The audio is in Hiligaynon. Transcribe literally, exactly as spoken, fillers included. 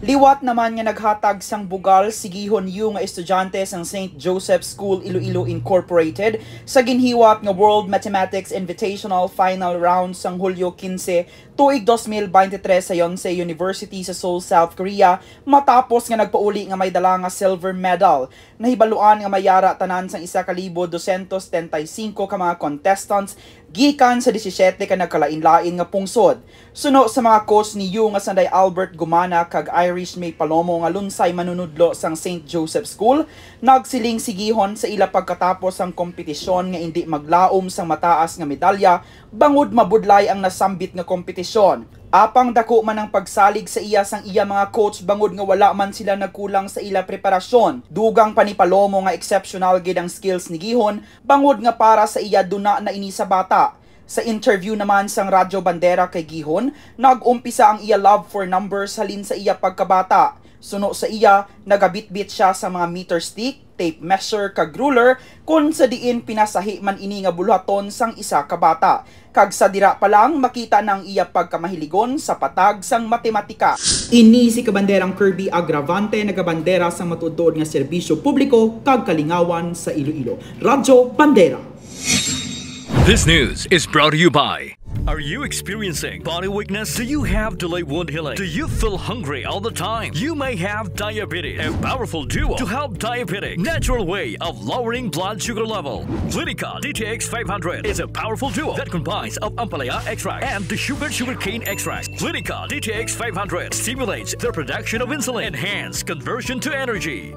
Liwat naman nga naghatag sang bugal si Gihon Yu nga estudyante sang Saint Joseph School Iloilo Incorporated sa ginhiwat nga World Mathematics Invitational Final Round sang Hulyo quince, tuig dos mil veintitrés sa Yonsei University sa Seoul, South Korea, matapos nga nagpauli nga may dala nga silver medal. Nahibaluan nga may yara tanan sang isa ka libo dosyentos setenta y cinco ka mga contestants gikan sa disisiete ka nagkalain-lain nga pungsod. Suno sa mga coach ni Yu nga sanday Albert Gumana kag Irish May Palomo nga lunsay manunudlo sang Saint Joseph School, nagsiling si Gihon sa ila pagkatapos sang kompetisyon nga indi maglaom sang mataas nga medalya bangod mabudlay ang nasambit nga kompetisyon. Apang dako man ang pagsalig sa iya sang iya mga coach bangod nga wala man sila nagkulang sa ila preparasyon. Dugang pa ni Palomo nga exceptional gid ang skills ni Gihon bangod nga para sa iya duna na ini sa bata. Sa interview naman sang Radyo Bandera kay Gihon, nag-umpisa ang iya love for numbers halin sa iya pagkabata. Suno sa iya, nagabitbit siya sa mga meter stick, tape measure, kag ruler, kon sa diin pinasahi man ini nga buluhaton sang isa ka bata. Kag sa dira pa lang, makita na ang iya pagkamahiligon sa patag sang matematika. Ini si Kabanderang Kirby Agravante, nagabandera sang matuod-tuod nga serbisyo publiko kag kalingawan sa Iloilo. Radyo Bandera. This news is brought to you by. Are you experiencing body weakness? Do you have delayed wound healing? Do you feel hungry all the time? You may have diabetes. A powerful duo to help diabetic. Natural way of lowering blood sugar level. Clinica D T X five hundred is a powerful duo that combines of ampalaya extract and the sugar sugarcane extract. Clinica D T X five hundred stimulates the production of insulin, enhance conversion to energy.